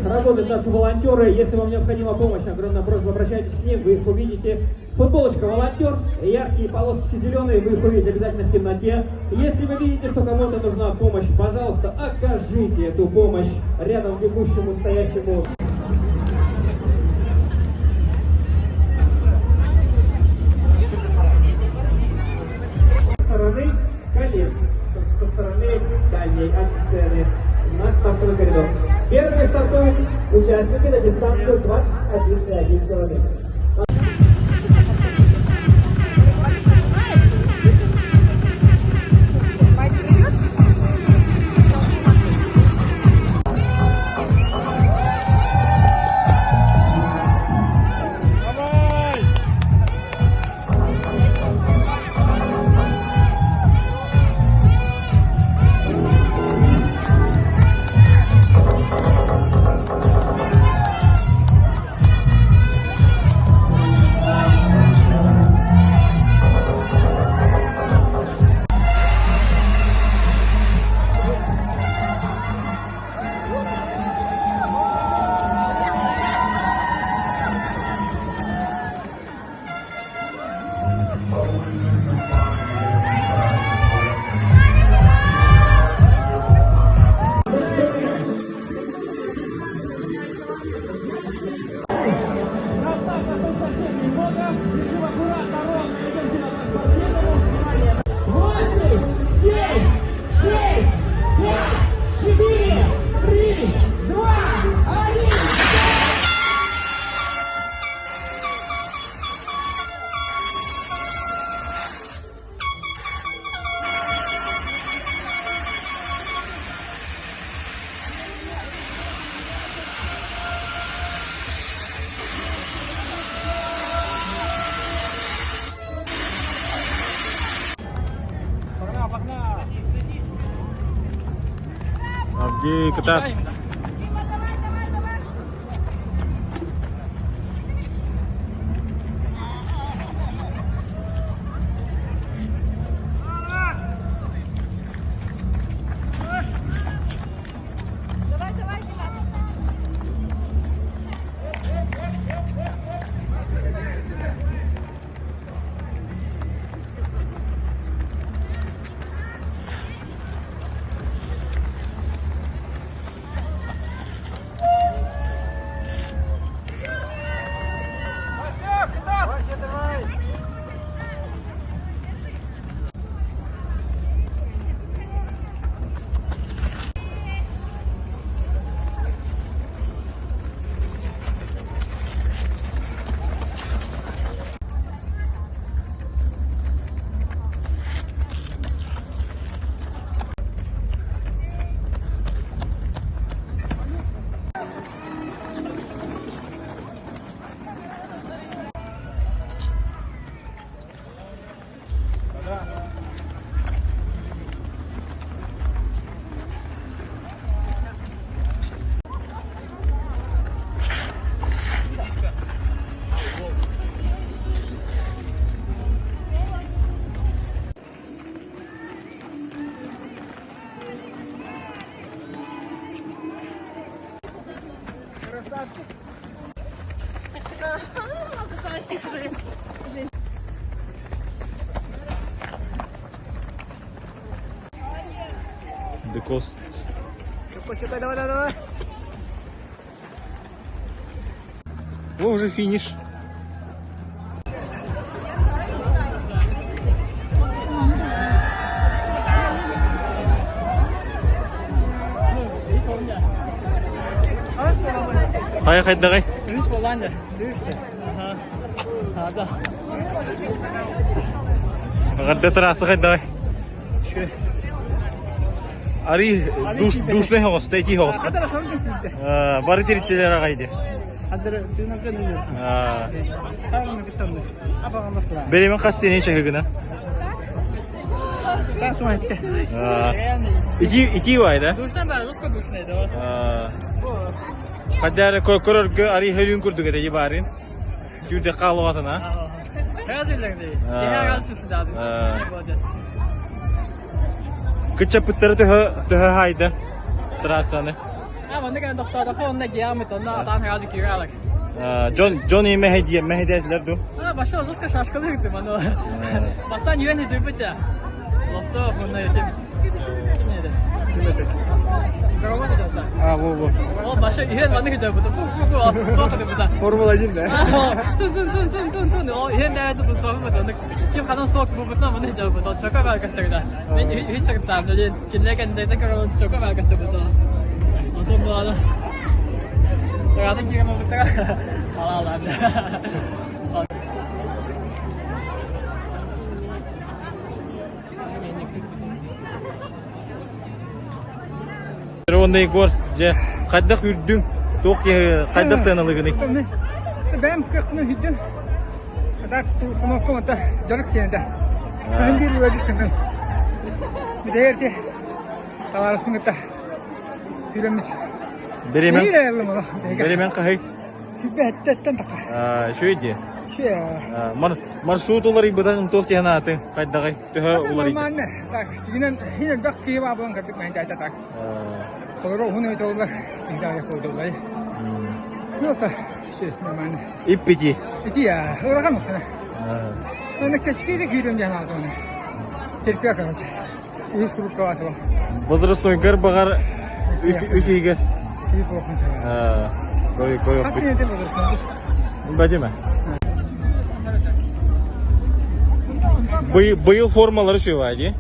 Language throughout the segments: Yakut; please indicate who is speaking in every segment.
Speaker 1: Работают наши волонтеры. Если вам необходима помощь, огромная просьба, обращайтесь к ним, вы их увидите. Футболочка «Волонтер», яркие полосочки зеленые, вы их увидите обязательно в темноте. Если вы видите, что кому-то нужна помощь, пожалуйста, окажите эту помощь рядом бегущему, стоящему. Стороны колец, со стороны дальней от сцены наш стартовый коридор. Первыми стартуют участники на дистанцию 21,1 километр.
Speaker 2: Авдей кытаат. Декост. Во уже финиш. Хайа хайдаҕай? Эҕэрдэ трасса хайдаҕай? Арый душ душный хоҕуста, итии хоҕуста. Бары тириттилэр аҕай дии. Беремен хас тиэнин чаһыгына? Ити ити бай да? Хаддары көрөргө арый хөрүүн курдук этэ баарын. Сүүрдэ хаалуҕатына. Кыччаппыттары төһө төһө хаайда трассаны?
Speaker 3: Маннык эн тохтоотоххо онно геамыт онно атаан хараажы киирэ
Speaker 2: Дьон дьон мэһэйдиэ мэһэйдээтилэр дуу?
Speaker 3: Баша жестко шашкалыыр маны. Бастаан үөн үтүрбүтэ. Лосо мунна этим. Ким еді?
Speaker 2: А, во, во.
Speaker 3: Ол баша үөн маннык үтүрбүтэ. Фу фу фу. Тоқ үтүрбүтэ.
Speaker 2: Формула-1 да?
Speaker 3: Сун сун сун сун сун сун. Ол үөн бәрі тут Ким ханан сок бубутна маны үтүрбүтэ. Чока баар көстөрдө. Мен үһүс сырыттаам дедин. Кинилэр кэннилэриттэн көрөн чока баар көстөрбүтэ. Онтон буолааны Тураатын киирэн барбыттара. Халаалаан.
Speaker 2: Уонна Егор, дьэ, хайдах үрдүҥ, туох киһи хайдах сыаналыгыный?
Speaker 4: Бэйэм кыахпынан үрдүм. Так, установка онто дьарык диэн да. Кыһын биир үөрдүстүм. Бүтэйэр ди талаарыспын кытта күрэммит.
Speaker 2: Беремен Беремен хаһый?
Speaker 4: Бэттеттен тақа.
Speaker 2: Үчүгэй дии. Маршрут уларыйбытын туох диэн ааты хайдаҕый? Төһө уларыйды?
Speaker 4: Нормально. Так, тигинен хин элбэх киһи баа буолан кырдык мен дайта так. Толору уһун өйтөллөр, инде қойдылар. Ну, это все нормально.
Speaker 2: Иппити.
Speaker 4: Ити я, ырахан осына. Оны кечки де күйрем диэн ааты оны. Терпе короче. Үс трубка бар.
Speaker 2: Возрастной баҕар үс иһигэр.
Speaker 4: Киһи буолуохпун сөп.
Speaker 2: Кой кой
Speaker 4: Хас күн возрастной?
Speaker 2: Бадима. Быйыл формалары үчүгэй дии.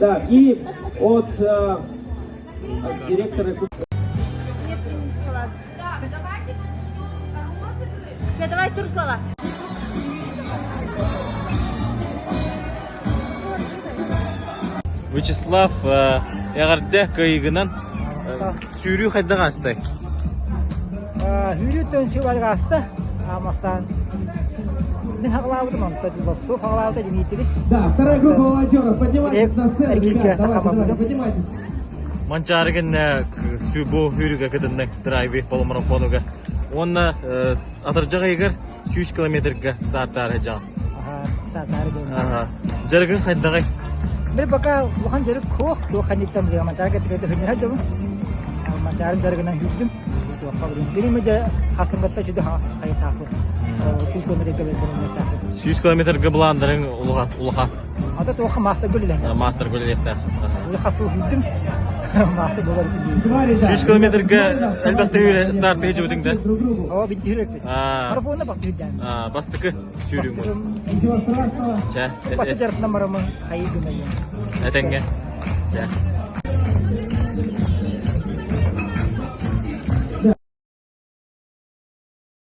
Speaker 1: Да, и от, э, от директора
Speaker 5: Так, давайте начнем розыгрыш.
Speaker 6: Все, давай тур слова.
Speaker 2: Вячеслав эҕэрдэ кыайыгынан сүүрүү хайдах аастай?
Speaker 7: Сүүрүү төнсү ааста. Амастан мин хаҕалаабытым онто Лоссов хаҕалаабыта Дмитрий.
Speaker 1: Да, вторая группа волонтеров, поднимайтесь на сцену, ребят, давайте, давайте, поднимайтесь.
Speaker 2: Манчаары гэннэ бу сүүрүүгэ кытынныҥ драйви полумарафонуга. Уонна атырдьах ыйыгар 100 километрга стартаары дьаҕын.
Speaker 7: Стартаары
Speaker 2: Аха. Дьарыгын хайдаҕый?
Speaker 7: Били пока улахан дьарык суох, туох ханныктан билигэ Манчаары кэттикэйдэ хынньара дьабын. Манчаарым дьарыгынан сүүрдүм. Туохха билим. Билим дьэ хасымгатта чуду хайытаахпыт. 100 километрга бэлэмнэттаахпыт.
Speaker 2: 100 километрга былаандарыҥ улахан улахан.
Speaker 7: Ата туохха маастар гүллэһэ.
Speaker 2: Маастар гүллэхтээх.
Speaker 7: Уже хасыл сүүрдүм. Маастар болар
Speaker 2: 100 километрга элбэхтэ стартыгы жыбытыҥ да?
Speaker 7: О, бит жүрөкпүт. Марафонна бак жүрдән.
Speaker 2: Бастыкы сүүрүҥ бу.
Speaker 1: Ничего страшного.
Speaker 2: Чэ.
Speaker 7: Бачы жарытынан барамын хайы гынайын.
Speaker 2: Этэҥҥэ. Чэ.